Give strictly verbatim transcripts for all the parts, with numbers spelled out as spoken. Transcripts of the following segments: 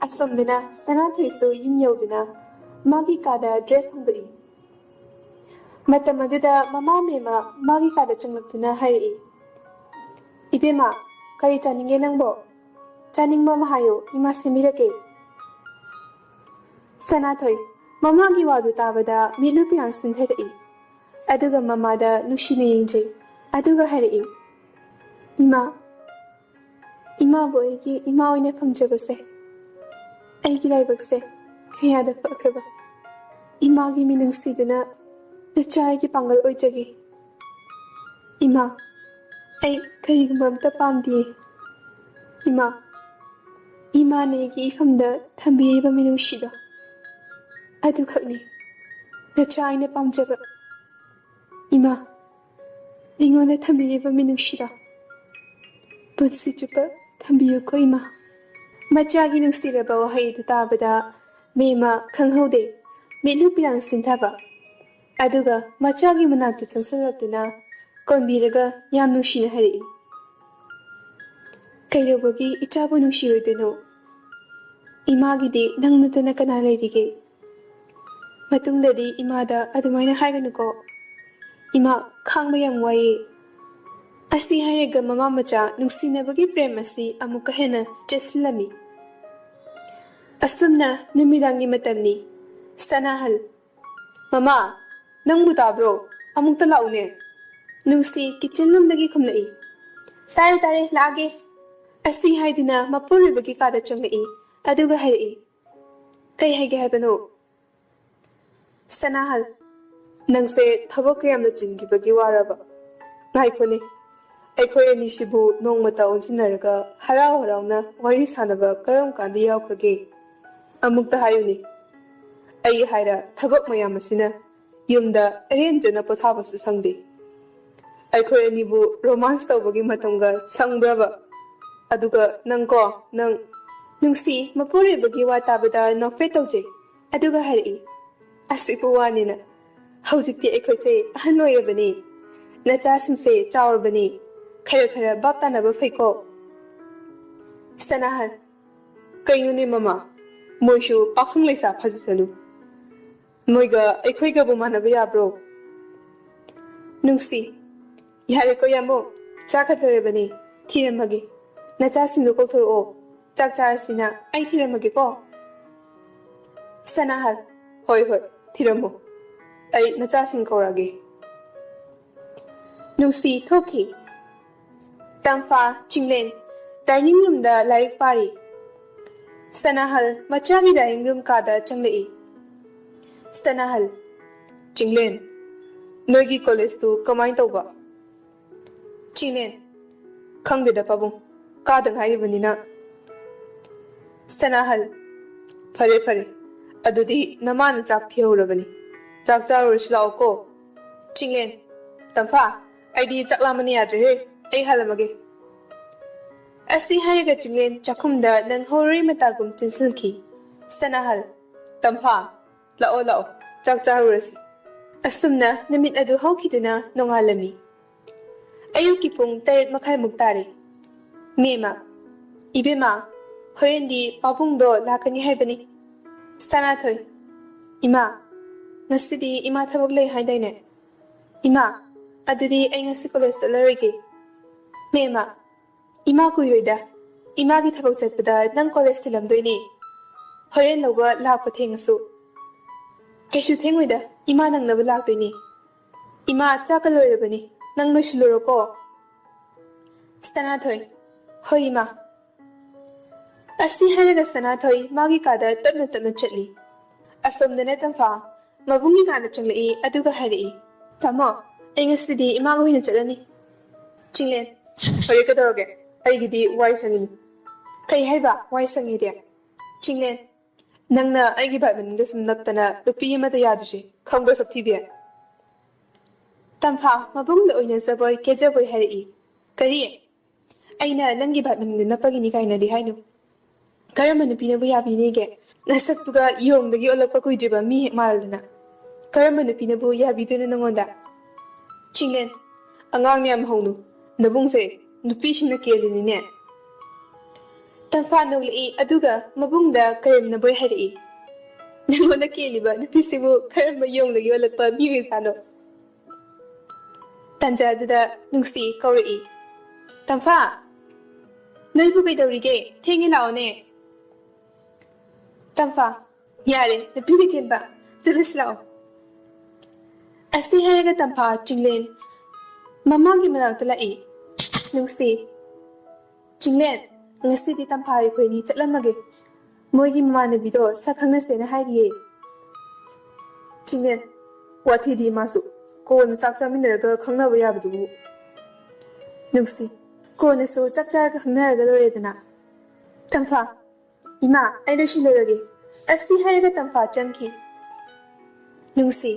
ꯑꯁꯣꯝꯗꯅ ꯁꯅꯥꯊꯣꯏꯁꯨ ꯌꯨꯝ ꯌꯧꯗꯨꯅ ꯃꯥꯒꯤ ꯀꯥꯗ ꯗ꯭ꯔꯦꯁ ꯍꯣꯡꯗꯣꯛꯏ꯫ ꯃꯇꯝ ꯑꯗꯨꯗ ꯃꯃꯥ ꯃꯦꯝꯃ ꯃꯥꯒꯤ ꯀꯥꯗ ꯆꯪꯂꯛꯇꯨꯅ ꯍꯥꯏꯔꯛꯏ, "ꯏꯕꯦꯝꯃ, ꯀꯔꯤ ꯆꯥꯅꯤꯡꯒꯦ ꯅꯪꯕꯣ? ꯆꯥꯅꯤꯡꯕ ꯑꯃ ꯍꯥꯏꯌꯨ, ꯏꯃꯥ ꯁꯦꯝꯕꯤꯔꯛꯀꯦ꯫" ꯁꯅꯥꯊꯣꯏ ꯃꯃꯥꯒꯤ ꯋꯥꯗꯨ ꯇꯥꯕꯗ ꯃꯤꯠꯂꯨ ꯄꯤꯔꯥꯡ ꯁꯤꯟꯊꯔꯛꯏ꯫ ꯑꯗꯨꯒ ꯃꯃꯥꯗ ꯅꯨꯡꯁꯤꯅ ꯌꯦꯡꯖꯩ꯫ ꯑꯗꯨꯒ ꯍꯥꯏꯔꯛꯏ, "ꯏꯃꯥ, ꯏꯃꯥꯕꯨ ꯑꯩꯒꯤ ꯏꯃꯥ ꯑꯣꯏꯅ ꯐꯪꯖꯕꯁꯦ ꯑꯩꯒꯤ ꯂꯥꯏꯕꯛꯁꯦ ꯀꯌꯥꯗ ꯐꯈ꯭ꯔꯕ꯫ ꯏꯃꯥꯒꯤ ꯃꯤꯅꯨꯡꯁꯤꯗꯨꯅ ꯅꯆꯥ ꯑꯩꯒꯤ ꯄꯥꯡꯒꯜ ꯑꯣꯏꯖꯒꯦ꯫ ꯏꯃꯥ, ꯑꯩ ꯀꯔꯤꯒꯨꯝꯕ ꯑꯝꯇ ꯄꯥꯝꯗꯤꯌꯦ꯫ ꯏꯃꯥ, ꯏꯃꯥꯅ ꯑꯩꯒꯤ ꯏꯐꯝꯗ ꯊꯝꯕꯤꯔꯤꯕ ꯃꯤꯅꯨꯡꯁꯤꯗꯣ ꯑꯗꯨꯈꯛꯅꯤ ꯅꯆꯥ ꯑꯩꯅ ꯄꯥꯝꯖꯕ꯫ ꯏꯃꯥ, ꯑꯩꯉꯣꯟꯗ ꯊꯝꯕꯤꯔꯤꯕ ꯃꯤꯅꯨꯡꯁꯤꯗꯣ ꯄꯨꯟꯁꯤ ꯆꯨꯞꯄ ꯊꯝꯕꯤꯌꯨꯀꯣ ꯏꯃꯥ꯫" ꯃꯆꯥꯒꯤ ꯅꯨꯡꯁꯤꯔꯕ ꯋꯥꯍꯩ ꯑꯗꯨ ꯇꯥꯕꯗ ꯃꯦꯝꯃ ꯈꯪꯍꯧꯗꯦ ꯃꯤꯠꯂꯨ ꯄꯤꯔꯥꯡ ꯁꯤꯟꯊꯕ꯫ ꯑꯗꯨꯒ ꯃꯆꯥꯒꯤ ꯃꯅꯥꯛꯇ ꯆꯪꯁꯤꯜꯂꯛꯇꯨꯅ ꯀꯣꯟꯕꯤꯔꯒ ꯌꯥꯝ ꯅꯨꯡꯁꯤꯅ ꯍꯥꯏꯔꯛꯏ, "ꯀꯩꯗꯧꯕꯒꯤ ꯏꯆꯥꯕꯨ ꯅꯨꯡꯁꯤꯔꯣꯏꯗꯣꯏꯅꯣ? ꯏꯃꯥꯒꯤꯗꯤ ꯅꯪ ꯅꯠꯇꯅ ꯀꯅꯥ ꯂꯩꯔꯤꯒꯦ? ꯃꯇꯨꯡꯗꯗꯤ ꯏꯃꯥꯗ ꯑꯗꯨꯃꯥꯏꯅ ꯍꯥꯏꯒꯅꯨꯀꯣ꯫ ꯏꯃꯥ, ꯈꯥꯡꯕ ꯌꯥꯝ ꯋꯥꯏꯌꯦ꯫" ꯑꯁꯤ ꯍꯥꯏꯔꯒ ꯃꯃꯥ ꯃꯆꯥ ꯅꯨꯡꯁꯤꯅꯕꯒꯤ ꯄ꯭ꯔꯦꯝ ꯑꯁꯤ ꯑꯃꯨꯛꯀ ꯍꯦꯟꯅ ꯆꯦꯠꯁꯤꯜꯂꯝꯃꯤ꯫ ꯑꯁꯨꯝꯅ ꯅꯨꯃꯤꯗꯥꯡꯒꯤ ꯃꯇꯝꯅꯤ꯫ ꯁꯅꯥꯍꯜ, "ꯃꯃꯥ, ꯅꯪꯕꯨ ꯇꯥꯕ꯭ꯔꯣ? ꯑꯃꯨꯛꯇ ꯂꯥꯛꯎꯅꯦ꯫" ꯅꯨꯡꯁꯤ ꯀꯤꯆꯟ ꯔꯨꯝꯗꯒꯤ ꯈꯨꯝꯂꯛꯏ꯫ "ꯇꯥꯔꯦ, ꯇꯥꯔꯦ, ꯂꯥꯛꯑꯒꯦ꯫" ꯑꯁꯤ ꯍꯥꯏꯗꯨꯅ ꯃꯄꯨꯔꯣꯏꯕꯒꯤ ꯀꯥꯗ ꯆꯪꯂꯛꯏ꯫ ꯑꯗꯨꯒ ꯍꯥꯏꯔꯛꯏ, "ꯀꯩ ꯍꯥꯏꯒꯦ ꯍꯥꯏꯕꯅꯣ?" ꯁꯅꯥꯍꯜ, "ꯅꯪꯁꯦ ꯊꯕꯛ ꯀꯌꯥꯝꯅ ꯆꯤꯟꯈꯤꯕꯒꯤ ꯋꯥꯔꯕ? ꯉꯥꯏꯈꯣꯅꯦ, ꯑꯩꯈꯣꯏ ꯑꯅꯤꯁꯤꯕꯨ ꯅꯣꯡꯃꯇ ꯑꯣꯟꯁꯤꯟꯅꯔꯒ ꯍꯔꯥꯎ ꯍꯔꯥꯎꯅ ꯋꯥꯔꯤ ꯁꯥꯟꯅꯕ ꯀꯔꯝ ꯀꯥꯟꯗ ꯌꯥꯎꯈ꯭ꯔꯒꯦ? ꯑꯃꯨꯛꯇ ꯍꯥꯏꯌꯨꯅꯦ꯫ ꯑꯩ ꯍꯥꯏꯔ ꯊꯕꯛ ꯃꯌꯥꯝ ꯑꯁꯤꯅ ꯌꯨꯝꯗ ꯑꯔꯦꯝꯖꯅ ꯄꯣꯊꯥꯕꯁꯨ ꯁꯪꯗꯦ꯫ ꯑꯩꯈꯣꯏ ꯑꯅꯤꯕꯨ ꯔꯣꯃꯥꯟꯁ ꯇꯧꯕꯒꯤ ꯃꯇꯝꯒ ꯁꯪꯕ꯭ꯔꯕ? ꯑꯗꯨꯒ ꯅꯪꯀꯣ, ꯅꯪ꯫" ꯅꯨꯡꯁꯤ ꯃꯄꯨꯔꯣꯏꯕꯒꯤ ꯋꯥ ꯇꯥꯕꯗ ꯅꯣꯛꯐꯦꯠ ꯇꯧꯖꯩ꯫ ꯑꯗꯨꯒ ꯍꯥꯏꯔꯛꯏ, "ꯑꯁꯤꯕꯨ ꯋꯥꯅꯤꯅ? ꯍꯧꯖꯤꯛꯇꯤ ꯑꯩꯈꯣꯏꯁꯦ ꯑꯍꯟ ꯑꯣꯏꯔꯕꯅꯤ꯫ ꯅꯆꯥꯁꯤꯡꯁꯦ ꯆꯥꯎꯔꯕꯅꯤ꯫ ꯈꯔ ꯈꯔ ꯚꯥꯞ ꯇꯥꯅꯕ ꯐꯩꯀꯣ꯫" ꯁꯅꯥꯍꯟ, ꯀꯩꯅꯣꯅꯦ ꯃꯃꯥ? ꯃꯣꯏꯁꯨ ꯄꯥꯈꯪ ꯂꯩꯁꯥ ꯐꯥꯖꯁꯅꯨ꯫ ꯃꯣꯏꯒ ꯑꯩꯈꯣꯏꯒꯕꯨ ꯃꯥꯟꯅꯕ ꯌꯥꯕ꯭ꯔꯣ? ꯅꯨꯡꯁꯤ, ꯌꯥꯔꯦꯀꯣ ꯌꯥꯝꯕꯨꯡ, ꯆꯥꯛꯀ ꯊꯣꯏꯔꯕꯅꯤ, ꯊꯤꯔꯝꯃꯒꯦ꯫ ꯅꯆꯥꯁꯤꯡꯗꯣ ꯀꯧꯊꯣꯔꯛꯑꯣ, ꯆꯥꯛ ꯆꯥꯔꯁꯤꯅ꯫ ꯑꯩ ꯊꯤꯔꯝꯃꯒꯦꯀꯣ꯫ ꯁꯅꯥꯍꯜ, ꯍꯣꯏ ꯍꯣꯏ, ꯊꯤꯔꯝꯃꯣ꯫ ꯑꯩ ꯅꯆꯥꯁꯤꯡ ꯀꯧꯔꯛꯑꯒꯦ꯫ ꯅꯨꯡꯁꯤ ꯊꯣꯛꯈꯤ꯫ ꯇꯝꯐꯥ, ꯆꯤꯡꯂꯦꯟ dining roomꯗ ꯂꯥꯏꯔꯤꯛ ꯄꯥꯔꯤ꯫ ꯁꯅꯥꯍꯜ ꯃꯆꯥꯒꯤ dining room ꯀꯥꯗ ꯆꯪꯂꯛꯏ꯫ ꯁꯅꯥꯍꯜ, ꯆꯤꯡꯂꯦꯟ, ꯅꯣꯏꯒꯤ ꯀꯣꯂꯦꯖꯇꯨ ꯀꯃꯥꯏ ꯇꯧꯕ? ꯆꯤꯡꯂꯦꯟ, ꯈꯪꯗꯦꯗ ꯄꯥꯕꯨꯡ, ꯀꯥꯗ ꯉꯥꯏꯔꯤꯕꯅꯤꯅ꯫ ꯁꯅꯥꯍꯜ, ꯐꯔꯦ ꯐꯔꯦ, ꯑꯗꯨꯗꯤ ꯅꯃꯥꯅ ꯆꯥꯛ ꯊꯤꯍꯧꯔꯕꯅꯤ꯫ ꯆꯥꯛ ꯆꯥꯔꯨꯔꯁꯤ ꯂꯥꯛꯑꯣꯀꯣ꯫ ꯆꯤꯡꯂꯦꯟ, ꯇꯝꯐꯥ, ꯑꯩꯗꯤ ꯆꯥꯛ ꯂꯥꯝꯕꯅ ꯌꯥꯗ꯭ꯔꯦꯍꯦ, ꯑꯩ ꯍꯜꯂꯝꯃꯒꯦ꯫ ꯑꯁꯤ ꯍꯥꯏꯔꯒ ꯆꯤꯡꯂꯦꯟ ꯆꯥꯛꯈꯨꯝꯗ ꯅꯪꯍꯧꯔꯣꯏ ꯃꯇꯥꯒꯨꯝ ꯆꯦꯟꯁꯤꯟꯈꯤ꯫ ꯁꯅꯥꯍꯜ, ꯇꯝꯐꯥ, ꯂꯥꯛꯑꯣ ꯂꯥꯛꯑꯣ, ꯆꯥꯛ ꯆꯥꯔꯨꯔꯁꯤ꯫ ꯑꯁꯨꯝꯅ ꯅꯨꯃꯤꯠ ꯑꯗꯨ ꯍꯧꯈꯤꯗꯨꯅ ꯅꯣꯡꯉꯥꯜꯂꯝꯃꯤ꯫ ꯑꯌꯨꯛꯀꯤ ꯄꯨꯡ ꯇꯔꯦꯠ ꯃꯈꯥꯏꯃꯨꯛ ꯇꯥꯔꯦ꯫ ꯃꯦꯃ, ꯏꯕꯦꯝꯃ, ꯍꯣꯔꯦꯟꯗꯤ ꯄꯥꯕꯨꯡꯗꯣ ꯂꯥꯛꯀꯅꯤ ꯍꯥꯏꯕꯅꯤ꯫ ꯁꯅꯥꯊꯣꯏ, ꯏꯃꯥ, ꯉꯁꯤꯗꯤ ꯏꯃꯥ ꯊꯕꯛ ꯂꯩ ꯍꯥꯏꯗꯥꯏꯅꯦ? ꯏꯃꯥ, ꯑꯗꯨꯗꯤ ꯑꯩ ꯉꯁꯤ ꯀꯣꯂꯦꯖ ꯆꯠꯂꯔꯣꯏꯒꯦ꯫ ꯃꯦꯃ, ꯏꯃꯥ ꯀꯨꯏꯔꯣꯏꯗ꯫ ꯏꯃꯥꯒꯤ ꯊꯕꯛ ꯆꯠꯄꯗ ꯅꯪ ꯀꯣꯂꯦꯖ ꯊꯤꯜꯂꯝꯗꯣꯏꯅꯦ꯫ ꯍꯣꯔꯦꯟ ꯂꯧꯕ ꯂꯥꯛꯄ ꯊꯦꯡꯉꯁꯨ꯫ ꯀꯩꯁꯨ ꯊꯦꯡꯉꯣꯏꯗ, ꯏꯃꯥ ꯅꯪꯅꯕ ꯂꯥꯛꯇꯣꯏꯅꯦ꯫ ꯏꯃꯥ ꯆꯥꯛꯀ ꯂꯣꯏꯔꯕꯅꯤ, ꯅꯪ ꯂꯣꯏꯁꯤꯜꯂꯨꯔꯣꯀꯣ꯫ ꯁꯅꯥꯊꯣꯏ, ꯍꯣꯏ ꯏꯃꯥ꯫ ꯑꯁꯤ ꯍꯥꯏꯔꯒ ꯁꯅꯥꯊꯣꯏ ꯃꯥꯒꯤ ꯀꯥꯗ ꯇꯞꯅ ꯇꯞꯅ ꯆꯠꯂꯤ꯫ ꯑꯁꯣꯝꯗꯅ ꯇꯝꯐꯥ ꯃꯕꯨꯡꯒꯤ ꯀꯥꯗ ꯆꯪꯂꯛꯏ, ꯑꯗꯨꯒ ꯍꯥꯏꯔꯛꯏ, ꯇꯥꯃꯣ, ꯑꯩ ꯉꯁꯤꯗꯤ ꯏꯃꯥꯒ ꯑꯣꯏꯅ ꯆꯠꯂꯅꯤ꯫ ꯆꯤꯡꯂꯦꯟ, ꯐꯔꯦ, ꯀꯩꯗꯧꯔꯒꯦ? ꯑꯩꯒꯤꯗꯤ ꯋꯥꯏ ꯁꯪꯉꯤꯅꯤ꯫ ꯀꯩ ꯍꯥꯏꯕ ꯋꯥꯏ ꯁꯪꯉꯤꯗꯤ? ꯆꯤꯡꯂꯦꯟ, ꯅꯪꯅ ꯑꯩꯒꯤ ꯕꯥꯏ ꯃꯅꯤꯡꯗ ꯁꯨꯝ ꯅꯞꯇꯅ ꯅꯨꯄꯤ ꯑꯃꯗ ꯌꯥꯗ꯭ꯔꯤꯁꯦ ꯈꯪꯕ꯭ꯔꯥ, ꯁꯛꯊꯤꯕꯤ? ꯇꯝꯐꯥ ꯃꯕꯨꯡꯗ ꯑꯣꯏꯅ ꯖꯕꯣꯏ ꯀꯦꯖꯕꯣꯏ ꯍꯥꯏꯔꯛꯏ꯫ ꯀꯔꯤ? ꯑꯩꯅ ꯅꯪꯒꯤ ꯕꯥꯏ ꯃꯅꯤꯡꯗ ꯅꯞꯄꯒꯤꯅꯤ ꯀꯥꯏꯅꯗꯤ ꯍꯥꯏꯅꯨ꯫ ꯀꯔꯝꯕ ꯅꯨꯄꯤꯅꯕꯨ ꯌꯥꯕꯤꯅꯤꯒꯦ? ꯅꯁꯛꯇꯨꯒ ꯌꯣꯡꯗꯒꯤ ꯑꯣꯜꯂꯛꯄ ꯀꯨꯏꯗ꯭ꯔꯤꯕ ꯃꯤ ꯍꯦꯛ ꯃꯥꯜꯂꯗꯅ꯫ ꯀꯔꯝꯕ ꯅꯨꯄꯤꯅꯕꯨ ꯌꯥꯕꯤꯗꯣꯏꯅꯣ ꯅꯉꯣꯟꯗ? ꯆꯤꯡꯂꯦꯟ, ꯑꯉꯥꯡꯅ ꯌꯥꯝ ꯍꯧꯅꯨ꯫ ꯅꯕꯨꯡꯁꯦ ꯅꯨꯄꯤꯁꯤꯡꯅ ꯀꯦꯜꯂꯤꯅꯤꯅꯦ꯫ ꯇꯝꯐꯥ ꯅꯣꯛꯂꯛꯏ, ꯑꯗꯨꯒ ꯃꯕꯨꯡꯗ ꯀꯔꯦꯝꯅꯕꯣꯏ ꯍꯥꯏꯔꯛꯏ, "ꯅꯪꯉꯣꯟꯗ ꯀꯦꯜꯂꯤꯕ ꯅꯨꯄꯤꯁꯤꯕꯨ ꯀꯔꯝꯕ ꯌꯣꯡꯗꯒꯤ ꯑꯣꯜꯂꯛꯄ ꯃꯤ ꯑꯣꯏꯖꯥꯠꯅꯣ?" ꯇꯟꯖꯥꯗꯨꯗ ꯅꯨꯡꯁꯤ ꯀꯧꯔꯛꯏ, "ꯇꯝꯐꯥ, ꯅꯣꯏꯕꯨ ꯀꯩꯗꯧꯔꯤꯒꯦ? ꯊꯦꯡꯉꯦ, ꯂꯥꯛꯑꯣꯅꯦ꯫" ꯇꯝꯐꯥ, "ꯌꯥꯔꯦ, ꯅꯨꯄꯤꯒ ꯀꯦꯟꯕ, ꯆꯠꯂꯁꯤ ꯂꯥꯛꯑꯣ꯫" ꯑꯁꯤ ꯍꯥꯏꯔꯒ ꯇꯝꯐꯥ ꯆꯤꯡꯂꯦꯟ ꯃꯃꯥꯒꯤ ꯃꯅꯥꯛꯇ ꯂꯥꯛꯏ꯫ ꯅꯨꯡꯁꯤ, "ꯆꯤꯡꯂꯦꯟ, ꯉꯁꯤꯗꯤ ꯇꯝꯐꯥ ꯑꯩꯈꯣꯏꯅꯤ ꯆꯠꯂꯝꯃꯒꯦ꯫ ꯃꯣꯏꯒꯤ ꯃꯃꯥꯟꯅꯕꯤꯗꯣ ꯁꯛ ꯈꯪꯅꯁꯦꯅ ꯍꯥꯏꯔꯤꯌꯦ꯫" ꯆꯤꯡꯂꯦꯟ, "ꯋꯥꯊꯤꯗꯤ ꯃꯥꯁꯨ, ꯀꯣꯟꯅ ꯆꯥꯛ ꯆꯥꯃꯤꯟꯅꯔꯒ ꯈꯪꯅꯕ ꯌꯥꯕꯗꯨꯕꯨ꯫" ꯅꯨꯡꯁꯤ, "ꯀꯣꯟꯅꯁꯨ ꯆꯥꯛ ꯆꯥꯔꯒ ꯈꯪꯅꯔꯒ ꯂꯣꯏꯔꯦꯗꯅ꯫" ꯇꯝꯐꯥ, "ꯏꯃꯥ, ꯑꯩ ꯂꯣꯏꯁꯤꯜꯂꯨꯔꯒꯦ꯫" ꯑꯁꯤ ꯍꯥꯏꯔꯒ ꯇꯝꯐꯥ ꯆꯪꯈꯤ꯫ ꯅꯨꯡꯁꯤ,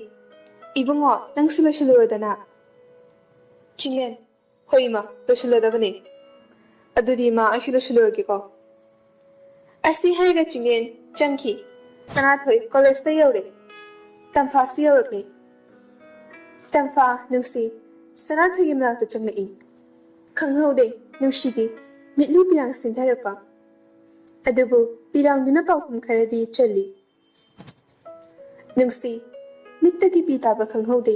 "ꯏꯕꯨꯡꯉꯣ, ꯅꯪꯁꯨ ꯂꯣꯏꯁꯤꯜꯂꯨꯔꯣꯗꯅ꯫" ꯆꯤꯡꯂꯦꯟ, "ꯍꯣꯏ ꯏꯃꯥ, ꯂꯣꯏꯁꯤꯜꯂꯗꯕꯅꯦ꯫ ꯑꯗꯨꯗꯤ ꯏꯃꯥ, ꯑꯩꯁꯨ ꯂꯣꯏꯁꯤꯜꯂꯨꯔꯒꯦꯀꯣ꯫" ꯑꯁꯤ ꯍꯥꯏꯔꯒ ꯆꯤꯡꯂꯦꯟ ꯆꯪꯈꯤ꯫ ꯁꯅꯥꯊꯣꯏ ꯀꯣꯂꯦꯖꯇ ꯌꯧꯔꯦ꯫ ꯇꯝꯐꯥꯁꯨ ꯌꯧꯔꯛꯂꯦ꯫ ꯇꯝꯐꯥ, ꯅꯨꯡꯁꯤ, ꯁꯅꯥꯊꯣꯏꯒꯤ ꯃꯅꯥꯛꯇ ꯆꯪꯂꯛꯏ꯫ ꯈꯪꯍꯧꯗꯦ ꯅꯨꯡꯁꯤꯒꯤ ꯃꯤꯠꯂꯨ ꯄꯤꯔꯥꯡ ꯁꯤꯟꯊꯔꯛꯄ꯫ ꯑꯗꯨꯕꯨ ꯄꯤꯔꯥꯡꯗꯨꯅ ꯄꯥꯎꯈꯨꯝ ꯈꯔꯗꯤ ꯆꯜꯂꯤ꯫ ꯅꯨꯡꯁꯤ, ꯃꯤꯠꯇꯒꯤ ꯄꯤ ꯇꯥꯕ ꯈꯪꯍꯧꯗꯦ꯫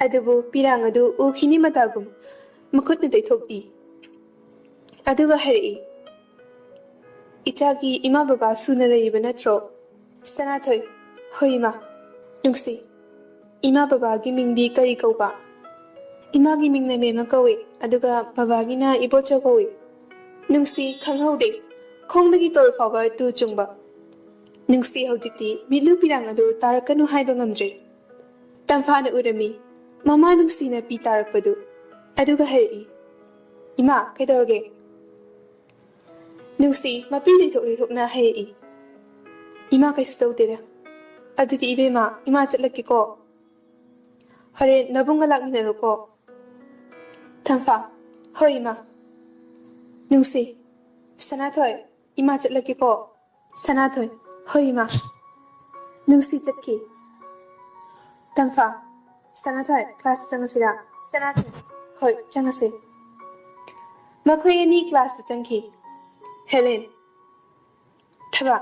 ꯑꯗꯨꯕꯨ ꯄꯤꯔꯥꯡ ꯑꯗꯨ ꯎꯈꯤꯅꯤ ꯃꯇꯥꯒꯨꯝ ꯃꯈꯨꯠꯅ ꯇꯩꯊꯣꯛꯏ꯫ ꯑꯗꯨꯒ ꯍꯥꯏꯔꯛꯏ, "ꯏꯆꯥꯒꯤ ꯏꯃꯥ ꯕꯕꯥ ꯁꯨꯅ ꯂꯩꯔꯤꯕ ꯅꯠꯇ꯭ꯔꯣ?" ꯁꯅꯥꯊꯣꯏ, "ꯍꯣꯏ ꯏꯃꯥ꯫" ꯅꯨꯡꯁꯤ, "ꯏꯃꯥ ꯕꯕꯥꯒꯤ ꯃꯤꯡꯗꯤ ꯀꯔꯤ ꯀꯧꯕ?" "ꯏꯃꯥꯒꯤ ꯃꯤꯡꯅ ꯃꯦꯝꯃ ꯀꯧꯏ, ꯑꯗꯨꯒ ꯕꯕꯥꯒꯤꯅ ꯏꯕꯣꯆꯧ ꯀꯧꯏ꯫" ꯅꯨꯡꯁꯤ, ꯈꯪꯍꯧꯗꯦ꯫ ꯈꯣꯡꯗꯒꯤ ꯇꯣꯜ ꯐꯥꯎꯕ ꯇꯨ ꯆꯨꯡꯕ꯫ ꯅꯨꯡꯁꯤ ꯍꯧꯖꯤꯛꯇꯤ ꯃꯤꯠꯂꯨ ꯄꯤꯔꯥꯡ ꯑꯗꯨ ꯇꯥꯔꯛꯀꯅꯨ ꯍꯥꯏꯕ ꯉꯝꯗ꯭ꯔꯦ꯫ ꯇꯝꯐꯥꯅ ꯎꯔꯝꯃꯤ ꯃꯃꯥ ꯅꯨꯡꯁꯤꯅ ꯄꯤ ꯇꯥꯔꯛꯄꯗꯨ꯫ ꯑꯗꯨꯒ ꯍꯥꯏꯔꯛꯏ, "ꯏꯃꯥ, ꯀꯩꯗꯧꯔꯒꯦ?" ꯅꯨꯡꯁꯤ ꯃꯄꯤ ꯂꯩꯊꯣꯛ ꯂꯩꯊꯣꯛꯅ ꯍꯥꯏꯔꯛꯏ, "ꯏꯃꯥ, ꯀꯩꯁꯨ ꯇꯧꯗꯦꯗ꯫ ꯑꯗꯨꯗꯤ ꯏꯕꯦꯝꯃ, ꯏꯃꯥ ꯆꯠꯂꯛꯀꯦꯀꯣ꯫ ꯍꯣꯔꯦꯟ ꯅꯕꯨꯡꯒ ꯂꯥꯛꯃꯤꯟꯅꯔꯣꯀꯣ꯫" ꯇꯝꯐꯥ, "ꯍꯣꯏ ꯏꯃꯥ꯫" ꯅꯨꯡꯁꯤ, "ꯁꯅꯥꯊꯣꯏ, ꯏꯃꯥ ꯆꯠꯂꯒꯦꯀꯣ꯫" ꯁꯅꯥꯊꯣꯏ, "ꯍꯣꯏ ꯏꯃꯥ꯫" ꯅꯨꯡꯁꯤ ꯆꯠꯈꯤ꯫ ꯇꯝꯐꯥ, "ꯁꯅꯥꯊꯣꯏ, ꯀ꯭ꯂꯥꯁ ꯆꯪꯉꯁꯤꯔꯥ?" ꯁꯅꯥꯊꯣꯏ, "ꯍꯣꯏ, ꯆꯪꯉꯁꯦ꯫" ꯃꯈꯣꯏ ꯑꯅꯤ ꯀ꯭ꯂꯥꯁꯇ ꯆꯪꯈꯤ꯫ ꯍꯦꯂꯦꯟ꯫ ꯊꯕꯥ,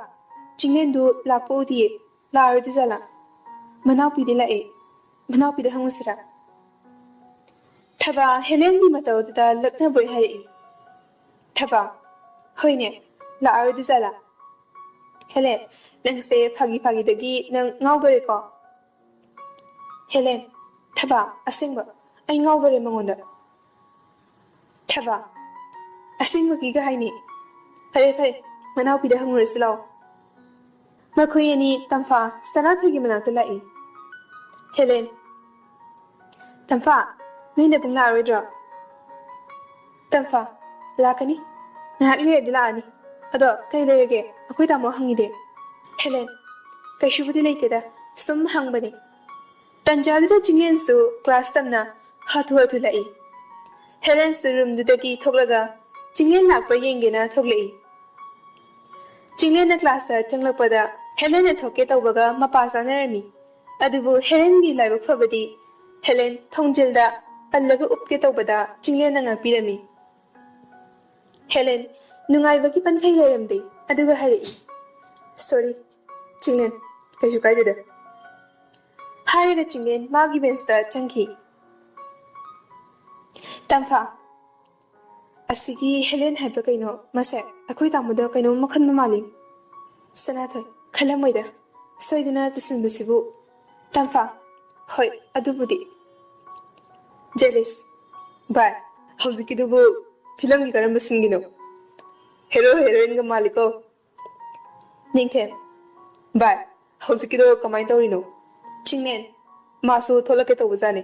ꯆꯤꯡꯂꯦꯟꯗꯨ ꯂꯥꯛꯄ ꯎꯗꯤꯌꯦ꯫ ꯂꯥꯛꯑꯔꯣꯏꯗꯣꯏꯖꯥꯠꯂꯥ? ꯃꯅꯥꯎꯄꯤꯗꯤ ꯂꯥꯛꯑꯦ꯫ ꯃꯅꯥꯎꯄꯤꯗ ꯍꯪꯉꯨꯁꯤꯔꯥ? ꯊꯕꯥ ꯍꯦꯂꯦꯟꯒꯤ ꯃꯇꯧ ꯑꯗꯨꯗ ꯂꯛꯅꯕꯣꯏ ꯍꯥꯏꯔꯛꯏ꯫ ꯊꯕꯥ, ꯍꯣꯏꯅꯦ, ꯂꯥꯛꯑꯔꯣꯏꯗꯣꯏꯖꯥꯠꯂꯥ? ꯍꯦꯂꯦꯟ, ꯅꯪꯁꯦ ꯐꯥꯒꯤ ꯐꯥꯒꯤꯗꯒꯤ ꯅꯪ ꯉꯥꯎꯗꯣꯔꯦꯀꯣ? ꯍꯦꯂꯦꯟ, ꯊꯕꯥ, ꯑꯁꯦꯡꯕ, ꯑꯩ ꯉꯥꯎꯗꯣꯔꯦ ꯃꯉꯣꯟꯗ꯫ ꯊꯕꯥ, ꯑꯁꯦꯡꯕꯒꯤꯒ ꯍꯥꯏꯅꯤ꯫ ꯐꯔꯦ ꯐꯔꯦ, ꯃꯅꯥꯎꯄꯤꯗ ꯍꯪꯉꯨꯔꯁꯤ ꯂꯥꯛꯑꯣ꯫ ꯃꯈꯣꯏ ꯑꯅꯤ ꯇꯝꯐꯥ ꯁꯅꯥꯊꯣꯏꯒꯤ ꯃꯅꯥꯛꯇ ꯂꯥꯛꯏ꯫ ꯍꯦꯂꯦꯟ, ꯇꯝꯐꯥ, ꯅꯣꯏ ꯅꯕꯨꯡ ꯂꯥꯛꯑꯔꯣꯏꯗ꯭ꯔꯣ? ꯇꯝꯐꯥ, ꯂꯥꯛꯀꯅꯤ꯫ ꯉꯥꯏꯍꯥꯛ ꯂꯩꯔꯗꯤ ꯂꯥꯛꯑꯅꯤ꯫ ꯑꯗꯣ ꯀꯩ ꯂꯩꯔꯒꯦ? ꯑꯩꯈꯣꯏ ꯇꯥꯃꯣ ꯍꯪꯉꯤꯗꯦ꯫ ꯍꯦꯂꯦꯟ, ꯀꯩꯁꯨꯕꯨꯗꯤ ꯂꯩꯇꯦꯗ, ꯁꯨꯝ ꯍꯪꯕꯅꯤ꯫ ꯇꯟꯖꯥꯗꯨꯗ ꯆꯤꯡꯂꯦꯟꯁꯨ ꯀ꯭ꯂꯥꯁ ꯇꯝꯅ ꯍꯥꯊꯨ ꯍꯥꯊꯨ ꯂꯥꯛꯏ꯫ ꯍꯦꯂꯦꯟꯁꯨ ꯔꯨꯝꯗꯨꯗꯒꯤ ꯊꯣꯛꯂꯒ ꯆꯤꯡꯂꯦꯟ ꯂꯥꯛꯄ꯭ꯔꯥ ꯌꯦꯡꯒꯦꯅ ꯊꯣꯛꯂꯛꯏ꯫ ꯆꯤꯡꯂꯦꯟꯅ ꯀ꯭ꯂꯥꯁꯇ ꯆꯪꯂꯛꯄꯗ ꯍꯦꯂꯦꯟꯅ ꯊꯣꯛꯀꯦ ꯇꯧꯕꯒ ꯃꯄꯥ ꯆꯥꯅꯔꯝꯃꯤ꯫ ꯑꯗꯨꯕꯨ ꯍꯦꯂꯦꯟꯒꯤ ꯂꯥꯏꯕꯛ ꯐꯕꯗꯤ ꯍꯦꯂꯦꯟ ꯊꯣꯡꯖꯤꯜꯗ ꯄꯜꯂꯒ ꯎꯞꯀꯦ ꯇꯧꯕꯗ ꯆꯤꯡꯂꯦꯟꯅ ꯉꯥꯛꯄꯤꯔꯝꯃꯤ꯫ ꯍꯦꯂꯦꯟ ꯅꯨꯡꯉꯥꯏꯕꯒꯤ ꯄꯟꯈꯩ ꯂꯩꯔꯝꯗꯦ, ꯑꯗꯨꯒ ꯍꯥꯏꯔꯛꯏ, "ꯁꯣꯔꯤ, ꯆꯤꯡꯂꯦꯟ, ꯀꯩꯁꯨ ꯀꯥꯏꯗꯦꯗ"꯫ ꯍꯥꯏꯔꯒ ꯆꯤꯡꯂꯦꯟ ꯃꯥꯒꯤ ꯕꯦꯟꯁꯇ ꯆꯪꯈꯤ꯫ ꯇꯝꯐꯥ, "ꯑꯁꯤꯒꯤ ꯍꯦꯂꯦꯟ ꯍꯥꯏꯕ꯭ꯔꯥ ꯀꯩꯅꯣ, ꯃꯁꯦ ꯑꯩꯈꯣꯏ ꯇꯥꯃꯣꯗ ꯀꯩꯅꯣꯝ ꯈꯟꯕ ꯃꯥꯜꯂꯤ"꯫ ꯁꯅꯥꯊꯣꯏ, "ꯈꯜꯂꯝꯃꯣꯏꯗ, ꯁꯣꯏꯗꯅ ꯇꯨꯁꯟꯕꯁꯤꯕꯨ"꯫ ꯇꯝꯐꯥ, "ꯍꯣꯏ, ꯑꯗꯨꯕꯨꯗꯤ"꯫ ꯖꯦꯂꯤꯁ, "ꯚꯥꯏ, ꯍꯧꯖꯤꯛꯀꯤꯗꯨꯕꯨ ꯐꯤꯂꯝꯒꯤ ꯀꯔꯝꯕ ꯁꯤꯟꯒꯤꯅꯣ? ꯍꯦꯔꯣ ꯍꯦꯔꯣꯏꯟꯒ ꯃꯥꯜꯂꯤꯀꯣ"꯫ ꯅꯤꯡꯊꯦꯝ, "ꯚꯥꯏ, ꯍꯧꯖꯤꯛꯀꯤꯗꯣ ꯀꯃꯥꯏꯅ ꯇꯧꯔꯤꯅꯣ?" ꯆꯤꯡꯂꯦꯟ, "ꯃꯥꯁꯨ ꯊꯣꯛꯂꯛꯀꯦ ꯇꯧꯕꯖꯥꯠꯅꯤ꯫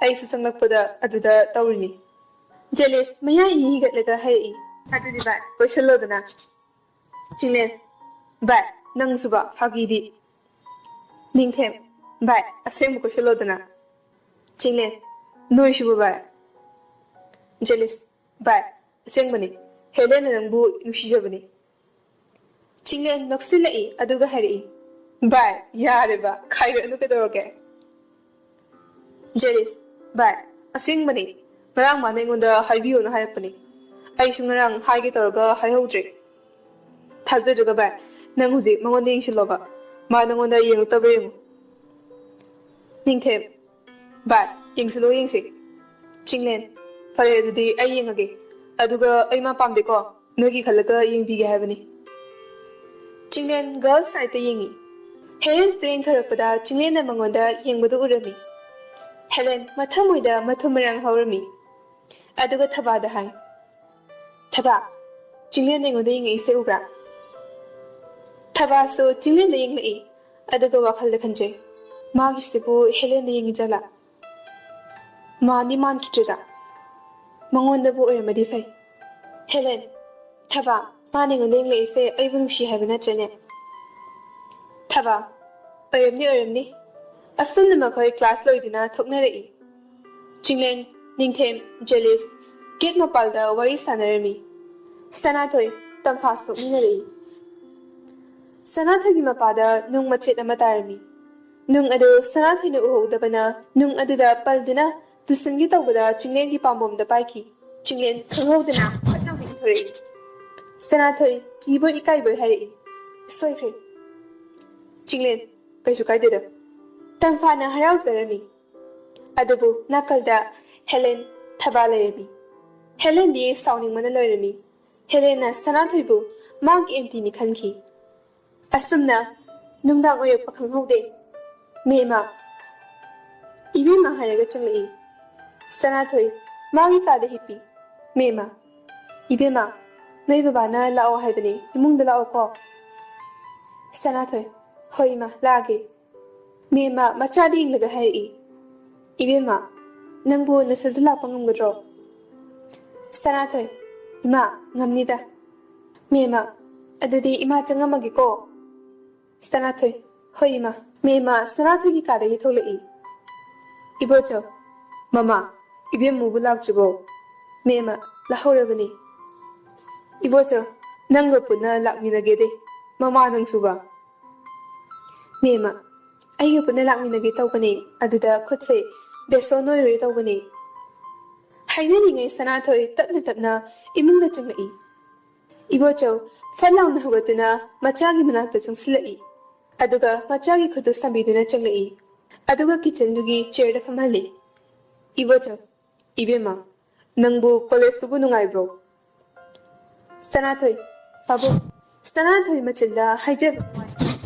ꯑꯩꯁꯨ ꯆꯪꯂꯛꯄꯗ ꯑꯗꯨꯗ ꯇꯧꯔꯤꯅꯤ"꯫ ꯖꯦꯂꯤꯁ ꯃꯌꯥꯏ ꯏ ꯍꯤꯒꯠꯂꯒ ꯍꯥꯏꯔꯛꯏ, "ꯑꯗꯨꯗꯤ ꯚꯥꯏ, ꯀꯣꯏꯁꯜꯂꯣꯗꯅ"꯫ ꯆꯤꯡꯂꯦꯟ, "ꯚꯥꯏ, ꯅꯪꯁꯨꯕ ꯐꯥꯒꯤꯗꯤ"꯫ ꯅꯤꯡꯊꯦꯝ, "ꯚꯥꯏ, ꯑꯁꯦꯡꯕ ꯀꯣꯏꯁꯜꯂꯣꯗꯅ"꯫ ꯆꯤꯡꯂꯦꯟ, "ꯅꯣꯏꯁꯤꯕꯨ ꯚꯥꯏ"꯫ ꯖꯦꯂꯤꯁ, "ꯚꯥꯏ, ꯑꯁꯦꯡꯕꯅꯤ, ꯍꯦꯂꯦꯟꯅ ꯅꯪꯕꯨ ꯅꯨꯡꯁꯤꯖꯕꯅꯤ"꯫ ꯆꯤꯡꯂꯦꯟ ꯅꯣꯛꯁꯤꯜꯂꯛꯏ, ꯑꯗꯨꯒ ꯍꯥꯏꯔꯛꯏ, "ꯚꯥꯏ, ꯌꯥꯔꯦꯕ, ꯈꯥꯏꯔꯛꯑꯅꯨ ꯀꯩꯗꯧꯔꯒꯦ"꯫ ꯖꯦꯂꯤꯁ, "ꯚꯥꯏ, ꯑꯁꯦꯡꯕꯅꯤ, ꯉꯔꯥꯡ ꯃꯥꯅ ꯑꯩꯉꯣꯟꯗ ꯍꯥꯏꯕꯤꯌꯣꯅ ꯍꯥꯏꯔꯛꯄꯅꯤ꯫ ꯑꯩꯁꯨ ꯉꯔꯥꯡ ꯍꯥꯏꯒꯦ ꯇꯧꯔꯒ ꯍꯥꯏꯍꯧꯗ꯭ꯔꯦ"꯫ ꯊꯥꯖꯗ꯭ꯔꯒ ꯚꯥꯏ, ꯅꯪ ꯍꯧꯖꯤꯛ ꯃꯉꯣꯟꯗ ꯌꯦꯡꯁꯤꯜꯂꯣꯕ꯫ ꯃꯥ ꯅꯪꯉꯣꯟꯗ ꯌꯦꯡꯉꯛꯇꯕ꯭ꯔꯥ ꯌꯦꯡꯉꯨ꯫ ꯅꯤꯡꯊꯦꯝ, ꯚꯥꯏ, ꯌꯦꯡꯁꯤꯜꯂꯣ ꯌꯦꯡꯁꯤ꯫ ꯆꯤꯡꯂꯦꯟ, ꯐꯔꯦ ꯑꯗꯨꯗꯤ ꯑꯩ ꯌꯦꯡꯉꯒꯦ꯫ ꯑꯗꯨꯒ ꯑꯩ ꯃꯥ ꯄꯥꯝꯗꯦꯀꯣ, ꯅꯣꯏꯒꯤ ꯈꯜꯂꯒ ꯌꯦꯡꯕꯤꯒꯦ ꯍꯥꯏꯕꯅꯤ꯫ ꯆꯤꯡꯂꯦꯟ ꯒꯔꯜꯁ ꯁꯥꯏꯠꯇ ꯌꯦꯡꯉꯤ꯫ ꯍꯦꯂꯦꯟꯁꯇ ꯌꯦꯡꯊꯣꯔꯛꯄꯗ ꯆꯤꯡꯂꯦꯟꯅ ꯃꯉꯣꯟꯗ ꯌꯦꯡꯕꯗꯨ ꯎꯔꯝꯃꯤ꯫ ꯍꯦꯂꯦꯟ ꯃꯊꯃꯣꯏꯗ ꯃꯊꯨꯝ ꯃꯔꯥꯡ ꯍꯧꯔꯝꯃꯤ꯫ ꯑꯗꯨꯒ ꯊꯕꯥꯗ ꯍꯥꯏ, "ꯊꯕꯥ, ꯆꯤꯡꯂꯦꯟ ꯑꯩꯉꯣꯟꯗ ꯌꯦꯡꯉꯛꯏꯁꯦ ꯎꯕ꯭ꯔꯥ?" ꯊꯕꯥꯁꯨ ꯆꯤꯡꯂꯦꯟꯗ ꯌꯦꯡꯂꯛꯏ, ꯑꯗꯨꯒ ꯋꯥꯈꯜꯗ ꯈꯟꯖꯩ, "ꯃꯥꯒꯤꯁꯤꯕꯨ ꯍꯦꯂꯦꯟꯗ ꯌꯦꯡꯉꯤ ꯖꯥꯠꯂꯥ? ꯃꯥꯗꯤ ꯃꯥꯟꯈꯤꯗ꯭ꯔꯦꯗ꯫ ꯃꯉꯣꯟꯗꯕꯨ ꯑꯣꯏꯔꯝꯃꯗꯤ ꯐꯩ꯫ ꯍꯦꯂꯦꯟ, ꯊꯕꯥ, ꯃꯥꯅ ꯑꯩꯉꯣꯟꯗ ꯌꯦꯡꯂꯛꯏꯁꯦ ꯑꯩꯕꯨ ꯅꯨꯡꯁꯤ ꯍꯥꯏꯕ ꯅꯠꯇ꯭ꯔꯅꯦ?" ꯊꯕꯥ, "ꯑꯣꯏꯔꯝꯅꯤ, ꯑꯣꯏꯔꯝꯅꯤ꯫ ꯑꯁꯨꯝꯅ ꯃꯈꯣꯏ ꯀ꯭ꯂꯥꯁ ꯂꯣꯏꯗꯨꯅ ꯊꯣꯛꯅꯔꯛꯏ꯫ ꯆꯤꯡꯂꯦꯟ, ꯅꯤꯡꯊꯦꯝ, ꯖꯦꯂꯤꯁ ꯒꯦꯠ ꯃꯄꯥꯜꯗ ꯋꯥꯔꯤ ꯁꯥꯟꯅꯔꯝꯃꯤ꯫ ꯁꯅꯥꯊꯣꯏ, ꯇꯝꯐꯥꯁꯨ ꯅꯣꯛꯃꯤꯟꯅꯔꯛꯏ꯫ ꯁꯅꯥꯊꯣꯏꯒꯤ ꯃꯄꯥꯗ ꯅꯨꯡ ꯃꯆꯦꯠ ꯑꯃ ꯇꯥꯔꯝꯃꯤ꯫ ꯅꯨꯡ ꯑꯗꯨ ꯁꯅꯥꯊꯣꯏꯅ ꯎꯍꯧꯗꯕꯅ ꯅꯨꯡ ꯑꯗꯨꯗ ꯄꯜꯗꯨꯅ ꯇꯨꯁꯟꯒꯦ ꯇꯧꯕꯗ ꯆꯤꯡꯂꯦꯟꯒꯤ ꯄꯥꯝꯕꯣꯝꯗ ꯄꯥꯏꯈꯤ꯫ ꯆꯤꯡꯂꯦꯟ ꯈꯪꯍꯧꯗꯅ ꯐꯠ ꯂꯥꯎꯅ ꯏꯟꯊꯣꯔꯛꯏ꯫ ꯁꯅꯥꯊꯣꯏ ꯀꯤꯕꯣꯏ ꯏꯀꯥꯏꯕꯣꯏ ꯍꯥꯏꯔꯛꯏ, "ꯁꯣꯏꯈ꯭ꯔꯦ꯫" ꯆꯤꯡꯂꯦꯟ, "ꯀꯩꯁꯨ ꯀꯥꯏꯗꯦꯗ꯫" ꯇꯝꯐꯥꯅ ꯍꯔꯥꯎꯖꯔꯝꯃꯤ꯫ ꯑꯗꯨꯕꯨ ꯅꯥꯀꯜꯗ ꯍꯦꯂꯦꯟ, ꯊꯕꯥ ꯂꯩꯔꯝꯃꯤ꯫ ꯍꯦꯂꯦꯟꯗꯤ ꯁꯥꯎꯅꯤꯡꯕꯅ ꯂꯣꯏꯔꯝꯃꯤ꯫ ꯍꯦꯂꯦꯟꯅ ꯁꯅꯥꯊꯣꯏꯕꯨ ꯃꯥꯒꯤ ꯑꯦꯟꯇꯤꯅꯤ ꯈꯟꯈꯤ꯫ ꯑꯁꯨꯝꯅ ꯅꯨꯡꯗꯥꯡ ꯑꯣꯏꯔꯛꯄ ꯈꯪꯍꯧꯗꯦ꯫ "ꯃꯦꯃ, ꯏꯕꯦꯝꯃ" ꯍꯥꯏꯔꯒ ꯆꯪꯂꯛꯏ꯫ ꯁꯅꯥꯊꯣꯏ ꯃꯥꯒꯤ ꯀꯥꯗ ꯍꯤꯞꯄꯤ꯫ "ꯃꯦꯃ, ꯏꯕꯦꯝꯃ, ꯅꯣꯏ ꯕꯕꯥꯅ ꯂꯥꯛꯑꯣ ꯍꯥꯏꯕꯅꯦ, ꯏꯃꯨꯡꯗ ꯂꯥꯛꯑꯣꯀꯣ꯫" ꯁꯅꯥꯊꯣꯏ, "ꯍꯣꯏ ꯏꯃꯥ, ꯂꯥꯛꯑꯒꯦ꯫" ꯃꯦꯃ ꯃꯆꯥꯗ ꯌꯦꯡꯂꯒ ꯍꯥꯏꯔꯛꯏ, "ꯏꯕꯦꯝꯃ, ꯅꯪꯕꯨ ꯅꯊꯟꯗ ꯂꯥꯛꯄ ꯉꯝꯒꯗ꯭ꯔꯣ?" ꯁꯅꯥꯊꯣꯏ, "ꯏꯃꯥ, ꯉꯝꯅꯤꯗ꯫" ꯃꯦꯃ, "ꯑꯗꯨꯗꯤ ꯏꯃꯥ ꯆꯪꯉꯝꯃꯒꯦꯀꯣ꯫" ꯁꯅꯥꯊꯣꯏ, "ꯍꯣꯏ ꯏꯃꯥ꯫" ꯃꯦꯃ ꯁꯅꯥꯊꯣꯏꯒꯤ ꯀꯥꯗꯒꯤ ꯊꯣꯛꯂꯛꯏ꯫ ꯏꯕꯣꯆꯧ, "ꯃꯃꯥ, ꯏꯕꯦꯝꯃꯨꯕꯨ ꯂꯥꯛꯇ꯭ꯔꯤꯕꯣ?" ꯃꯦꯃ, "ꯂꯥꯛꯍꯧꯔꯕꯅꯤ꯫" ꯏꯕꯣꯆꯧ, "ꯅꯪꯒ ꯄꯨꯟꯅ ꯂꯥꯛꯃꯤꯟꯅꯒꯦꯗꯦ, ꯃꯃꯥ ꯅꯪꯁꯨꯕ꯫" ꯃꯦꯃ, "ꯑꯩꯒ ꯄꯨꯟꯅ ꯂꯥꯛꯃꯤꯟꯅꯒꯦ ꯇꯧꯕꯅꯦ, ꯑꯗꯨꯗ ꯈꯨꯠꯁꯦ ꯕꯦꯁꯣꯟ ꯑꯣꯏꯔꯨꯔꯦ ꯇꯧꯕꯅꯦ꯫" ꯍꯥꯏꯅꯔꯤꯉꯩ ꯁꯅꯥꯊꯣꯏ ꯇꯞꯅ ꯇꯞꯅ ꯏꯃꯨꯡꯗ ꯆꯪꯂꯛꯏ꯫ ꯏꯕꯣꯆꯧ ꯐꯠ ꯂꯥꯎꯅ ꯍꯧꯒꯠꯇꯨꯅ ꯃꯆꯥꯒꯤ ꯃꯅꯥꯛꯇ ꯆꯪꯁꯤꯜꯂꯛꯏ꯫ ꯑꯗꯨꯒ ꯃꯆꯥꯒꯤ ꯈꯨꯠꯇꯨ ꯁꯝꯕꯤꯗꯨꯅ ꯆꯪꯂꯛꯏ꯫ ꯑꯗꯨꯒ ꯀꯤꯆꯟꯗꯨꯒꯤ ꯆꯤꯌꯔꯗ ꯐꯝꯍꯜꯂꯤ꯫ ꯏꯕꯣꯆꯧ, ꯏꯕꯦꯝꯃ, ꯅꯪꯕꯨ ꯀꯣꯂꯦꯖꯇꯨꯕꯨ ꯅꯨꯡꯉꯥꯏꯕ꯭ꯔꯣ? ꯁꯅꯥꯊꯣꯏ, ꯄꯥꯕꯨꯡ, ꯁꯅꯥꯊꯣꯏ ꯃꯆꯤꯟꯗ ꯍꯥꯏꯖꯕ ꯋꯥꯅꯤ,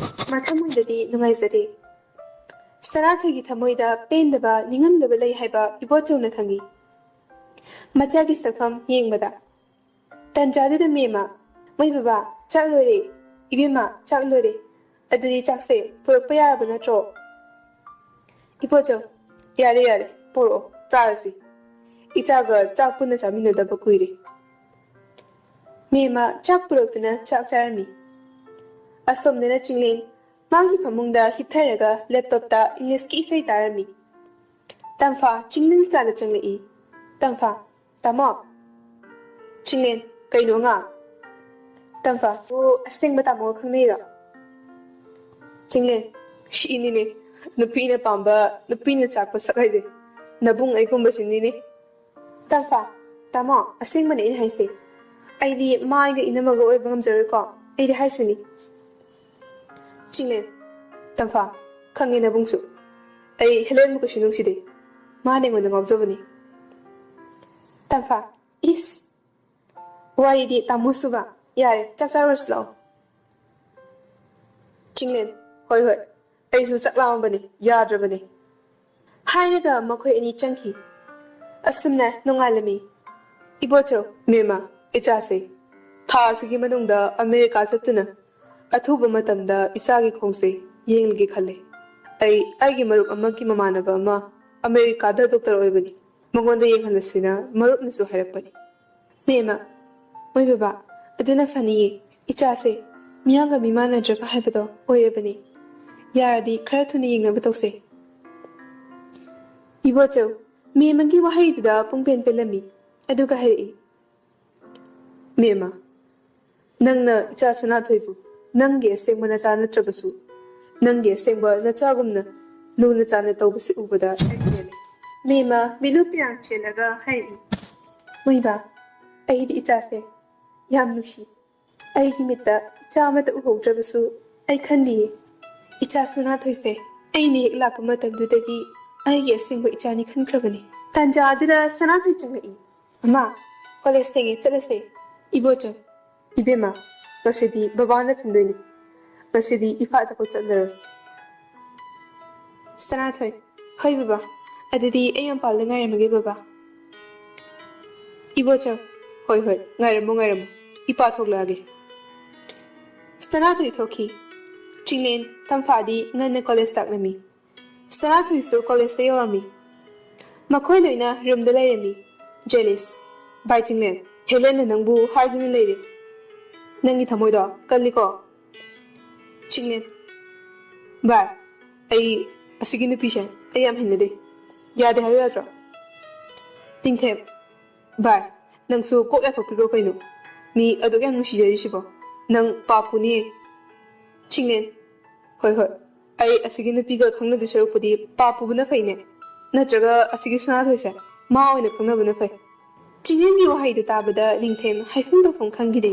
ꯃꯊꯃꯣꯏꯗꯗꯤ ꯅꯨꯡꯉꯥꯏꯖꯗꯦ꯫ ꯁꯅꯥꯊꯣꯏꯒꯤ ꯊꯃꯣꯏꯗ ꯄꯦꯟꯗꯕ, ꯅꯤꯡꯉꯝꯗꯕ ꯂꯩ ꯍꯥꯏꯕ ꯏꯕꯣꯆꯧꯅ ꯈꯪꯏ꯫ ꯃꯆꯥꯒꯤ ꯁꯛꯐꯝ ꯌꯦꯡꯕꯗ꯫ ꯇꯟꯖꯥꯗꯨꯗ ꯃꯦꯝꯃ, "ꯃꯣꯏ ꯕꯕꯥ, ꯆꯥꯛ ꯂꯣꯏꯔꯦ꯫ ꯏꯕꯦꯝꯃ, ꯆꯥꯛ ꯂꯣꯏꯔꯦ꯫ ꯑꯗꯨꯗꯤ ꯆꯥꯛꯁꯦ ꯄꯨꯔꯛꯄ ꯌꯥꯔꯕ ꯅꯠꯇ꯭ꯔꯣ?" ꯏꯕꯣꯆꯧ, "ꯌꯥꯔꯦ, ꯌꯥꯔꯦ, ꯄꯨꯔꯛꯑꯣ, ꯆꯥꯔꯁꯤ꯫ ꯏꯆꯥꯒ ꯆꯥꯛ ꯄꯨꯟꯅ ꯆꯥꯃꯤꯟꯅꯗꯕ ꯀꯨꯏꯔꯦ꯫" ꯃꯦꯝꯃ ꯆꯥꯛ ꯄꯨꯔꯛꯇꯨꯅ ꯆꯥꯛ ꯆꯥꯔꯝꯃꯤ꯫ ꯑꯁꯣꯝꯗꯅ ꯆꯤꯡꯂꯦꯟ ꯃꯥꯒꯤ ꯐꯃꯨꯡꯗ ꯍꯤꯞꯊꯔꯒ ꯂꯦꯞꯇꯣꯞꯇ ꯏꯪꯂꯤꯁꯀꯤ ꯏꯁꯩ ꯇꯥꯔꯝꯃꯤ꯫ ꯇꯝꯐꯥ ꯆꯤꯡꯂꯦꯟꯒꯤ ꯀꯥꯗ ꯆꯪꯂꯛꯏ꯫ ꯇꯝꯐꯥ, "ꯇꯥꯃꯣ꯫" ꯆꯤꯡꯂꯦꯟ, "ꯀꯩꯅꯣ ꯑꯉꯥꯡ?" ꯇꯝꯐꯥ, "ꯑꯣ, ꯑꯁꯦꯡꯕ ꯇꯥꯃꯣꯒ ꯈꯪꯅꯩꯔꯣ?" ꯆꯤꯡꯂꯦꯟ, "ꯁꯤꯅꯤꯅꯦ ꯅꯨꯄꯤꯅ ꯄꯥꯝꯕ, ꯅꯨꯄꯤꯅ ꯆꯥꯛꯄ ꯁꯛ ꯍꯥꯏꯁꯦ꯫ ꯅꯕꯨꯡ ꯑꯩꯒꯨꯝꯕꯁꯤꯅꯤꯅꯦ꯫" ꯇꯝꯐꯥ, "ꯇꯥꯃꯣ, ꯑꯁꯦꯡꯕꯅꯦ ꯑꯩꯅ ꯍꯥꯏꯁꯦ꯫ ꯑꯩꯗꯤ ꯃꯥꯒ ꯏꯅꯝꯃꯒ ꯑꯣꯏꯕ ꯉꯝꯖꯔꯣꯏꯀꯣ꯫ ꯑꯩꯗꯤ ꯍꯥꯏꯁꯤꯅꯤ꯫" ꯆꯤꯡꯂꯦꯟ, "ꯇꯝꯐꯥ, ꯈꯪꯉꯦ ꯅꯕꯨꯡꯁꯨ꯫ ꯑꯩ ꯍꯦꯂꯦꯟꯕꯨ ꯀꯩꯁꯨ ꯅꯨꯡꯁꯤꯗꯦ꯫ ꯃꯥꯅ ꯑꯩꯉꯣꯟꯗ ꯉꯥꯎꯖꯕꯅꯤ꯫" ꯇꯝꯐꯥ, "ꯏꯁ! ꯋꯥꯔꯤꯗꯤ ꯇꯥꯃꯣꯁꯨꯕ꯫ ꯌꯥꯔꯦ, ꯆꯥꯛ ꯆꯥꯔꯨꯔꯁꯤ ꯂꯥꯛꯑꯣ꯫" ꯆꯤꯡꯂꯦꯟ, "ꯍꯣꯏ, ꯍꯣꯏ, ꯑꯩꯁꯨ ꯆꯥꯛ ꯂꯥꯝꯃꯕꯅꯤ, ꯌꯥꯗ꯭ꯔꯕꯅꯤ꯫" ꯍꯥꯏꯔꯒ ꯃꯈꯣꯏ ꯑꯅꯤ ꯆꯪꯈꯤ꯫ ꯑꯁꯨꯝꯅ ꯅꯣꯡꯉꯥꯜꯂꯝꯃꯤ꯫ ꯏꯕꯣꯆꯧ, "ꯃꯦꯝꯃ, ꯏꯆꯥꯁꯦ ꯊꯥ ꯑꯁꯤꯒꯤ ꯃꯅꯨꯡꯗ ꯑꯃꯦꯔꯤꯀꯥ ꯆꯠꯇꯨꯅ ꯑꯊꯨꯕ ꯃꯇꯝꯗ ꯏꯆꯥꯒꯤ ꯈꯣꯡꯁꯦ ꯌꯦꯡꯂꯒꯦ ꯈꯜꯂꯦ꯫ ꯑꯩ ꯑꯩꯒꯤ ꯃꯔꯨꯞ ꯑꯃꯒꯤ ꯃꯃꯥꯟꯅꯕ ꯑꯃ ꯑꯃꯦꯔꯤꯀꯥꯗ ꯗꯣꯛꯇꯔ ꯑꯣꯏꯕꯅꯤ, ꯃꯉꯣꯟꯗ ꯌꯦꯡꯍꯜꯂꯁꯤꯅ ꯃꯔꯨꯞꯅꯁꯨ ꯍꯥꯏꯔꯛꯄꯅꯤ꯫" ꯃꯦꯝꯃ, "ꯃꯣꯏ ꯕꯕꯥ, ꯑꯗꯨꯅ ꯐꯅꯤꯌꯦ꯫ ꯏꯆꯥꯁꯦ ꯃꯤꯌꯥꯝꯒ ꯃꯤꯃꯥꯟꯅꯗ꯭ꯔꯕ ꯍꯥꯏꯕꯗꯣ ꯑꯣꯏꯔꯕꯅꯤ꯫ ꯌꯥꯔꯗꯤ ꯈꯔ ꯊꯨꯅ ꯌꯦꯡꯅꯕ ꯇꯧꯁꯦ꯫" ꯏꯕꯣꯆꯧ ꯃꯦꯝꯃꯒꯤ ꯋꯥꯍꯩꯗꯨꯗ ꯄꯨꯡꯄꯦꯟ ꯄꯦꯜꯂꯝꯃꯤ꯫ ꯑꯗꯨꯒ ꯍꯥꯏꯔꯛꯏ, "ꯃꯦꯝꯃ, ꯅꯪꯅ ꯏꯆꯥ ꯁꯅꯥꯊꯣꯏꯕꯨ ꯅꯪꯒꯤ ꯑꯁꯦꯡꯕ ꯅꯆꯥ ꯅꯠꯇ꯭ꯔꯕꯁꯨ ꯅꯪꯒꯤ ꯑꯁꯦꯡꯕ ꯅꯆꯥꯒꯨꯝꯅ ꯂꯨꯅ ꯆꯥꯟꯅ ꯇꯧꯕꯁꯤ ꯎꯕꯗ ꯑꯩ ꯄꯦꯜꯂꯦ꯫" ꯃꯦꯝꯃ ꯃꯤꯠꯂꯨ ꯄꯤꯔꯥꯡ ꯆꯦꯜꯂꯒ ꯍꯥꯏꯔꯛꯏ, "ꯃꯣꯏꯕꯥ, ꯑꯩꯗꯤ ꯏꯆꯥꯁꯦ ꯌꯥꯝ ꯅꯨꯡꯁꯤ꯫ ꯑꯩꯒꯤ ꯃꯤꯠꯇ ꯏꯆꯥ ꯑꯃꯠꯇ ꯎꯍꯧꯗ꯭ꯔꯕꯁꯨ ꯑꯩ ꯈꯜꯂꯤꯌꯦ꯫ ꯏꯆꯥ ꯁꯅꯥꯊꯣꯏꯁꯦ ꯑꯩꯅ ꯍꯦꯛ ꯂꯥꯛꯄ ꯃꯇꯝꯗꯨꯗꯒꯤ ꯑꯩꯒꯤ ꯑꯁꯦꯡꯕ ꯏꯆꯥꯅꯤ ꯈꯟꯈ꯭ꯔꯕꯅꯤ꯫ ꯇꯥꯟꯖꯥ ꯑꯗꯨꯗ ꯁꯅꯥꯊꯣꯏ ꯆꯪꯂꯛꯏ꯫ "ꯑꯃ, ꯀꯣꯂꯦꯖ ꯊꯦꯡꯉꯦ, ꯆꯠꯂꯁꯦ꯫" "ꯏꯕꯣꯆꯧ, ꯏꯕꯦꯝꯃ, ꯉꯁꯤꯗꯤ ꯕꯕꯥꯅ ꯊꯤꯟꯗꯣꯏꯅꯤ꯫ ꯉꯁꯤꯗꯤ ꯏꯐꯥꯗ ꯆꯠꯂꯔꯣꯏ꯫" ꯁꯅꯥꯊꯣꯏ, "ꯍꯣꯏ ꯕꯕꯥ, ꯑꯗꯨꯗꯤ ꯑꯩ ꯃꯄꯥꯟꯗ ꯉꯥꯏꯔꯝꯃꯒꯦ ꯕꯕꯥ꯫" "ꯏꯕꯣꯆꯧ, ꯍꯣꯏ ꯍꯣꯏ, ꯉꯥꯏꯔꯝꯃꯣ ꯉꯥꯏꯔꯝꯃꯣ, ꯏꯄꯥ ꯊꯣꯛꯂꯛꯑꯒꯦ꯫" ꯁꯅꯥꯊꯣꯏ ꯊꯣꯛꯈꯤ꯫ ꯆꯤꯡꯂꯦꯟ, ꯇꯝꯐꯥꯗꯤ ꯉꯟꯅ ꯀꯣꯂꯦꯖ ꯂꯥꯛꯂꯝꯃꯤ꯫ ꯁꯅꯥꯊꯣꯏꯁꯨ ꯀꯣꯂꯦꯖꯇ ꯌꯧꯔꯝꯃꯤ꯫ ꯃꯈꯣꯏ ꯂꯣꯏꯅ ꯔꯨꯝꯗ ꯂꯩꯔꯝꯃꯤ꯫ ꯖꯦꯂꯤꯁ, "ꯚꯥꯏ ꯆꯤꯡꯂꯦꯟ, ꯍꯦꯂꯦꯟꯅ ꯅꯪꯕꯨ ꯍꯥꯏꯗꯨꯅ ꯂꯩꯔꯦ꯫ ꯅꯪꯒꯤ ꯊꯃꯣꯏꯗꯣ ꯀꯜꯂꯤꯀꯣ꯫" ꯆꯤꯡꯂꯦꯟ, "ꯚꯥꯏ, ꯑꯩ ꯑꯁꯤꯒꯤ ꯅꯨꯄꯤꯁꯦ ꯑꯩ ꯌꯥꯝ ꯍꯩꯅꯗꯦ꯫ ꯌꯥꯗꯦ ꯍꯥꯏꯌꯨ ꯌꯥꯗ꯭ꯔꯣ?" ꯅꯤꯡꯊꯦꯝ, "ꯚꯥꯏ, ꯅꯪꯁꯨ ꯀꯣꯛ ꯌꯥꯊꯣꯛꯄꯤꯈ꯭ꯔꯣ ꯀꯩꯅꯣ꯫ ꯃꯤ ꯑꯗꯨꯛ ꯌꯥꯝ ꯅꯨꯡꯁꯤꯖꯔꯤꯁꯤꯕꯣ꯫ ꯅꯪ ꯄꯥꯞ ꯄꯨꯅꯤꯌꯦ꯫" ꯆꯤꯡꯂꯦꯟ, "ꯍꯣꯏ ꯍꯣꯏ, ꯑꯩ ꯑꯁꯤꯒꯤ ꯅꯨꯄꯤꯒ ꯈꯪꯅꯗꯣꯏ ꯁꯔꯨꯛꯄꯨꯗꯤ ꯄꯥꯞ ꯄꯨꯕꯅ ꯐꯩꯅꯦ꯫ ꯅꯠꯇ꯭ꯔꯒ ꯑꯁꯤꯒꯤ ꯁꯅꯥꯊꯣꯏꯁꯦ ꯃꯥ ꯑꯣꯏꯅ ꯈꯪꯅꯕꯅ ꯐꯩ꯫" ꯆꯤꯡꯂꯦꯟꯒꯤ ꯋꯥꯍꯩꯗꯨ ꯇꯥꯕꯗ ꯅꯤꯡꯊꯦꯝ ꯍꯥꯏꯐꯝ ꯇꯧꯐꯝ ꯈꯪꯈꯤꯗꯦ꯫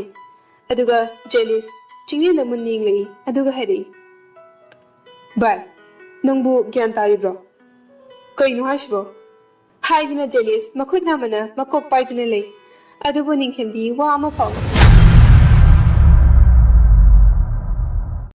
ꯑꯗꯨꯒ ꯖꯦꯂꯤꯁ ꯆꯤꯡꯂꯦꯟꯗ ꯃꯨꯟꯅ ꯌꯦꯡꯂꯛꯏ, ꯑꯗꯨꯒ ꯍꯥꯏꯔꯛꯏ, "ꯚꯥꯏ, ꯅꯪꯕꯨ ꯒ꯭ꯌꯥꯟ ꯇꯥꯔꯤꯕ꯭ꯔꯣ? ꯀꯩꯅꯣ ꯍꯥꯏꯁꯤꯕꯣ?" ꯍꯥꯏꯗꯨꯅ ꯖꯦꯂꯤꯁ ꯃꯈꯨꯠ ꯅꯥꯝꯃꯅ ꯃꯀꯣꯛ ꯄꯥꯏꯗꯨꯅ ꯂꯩ꯫ ꯑꯗꯨꯕꯨ ꯅꯤꯡꯊꯦꯝꯗꯤ ꯋꯥ ꯑꯃ ꯐꯥꯎ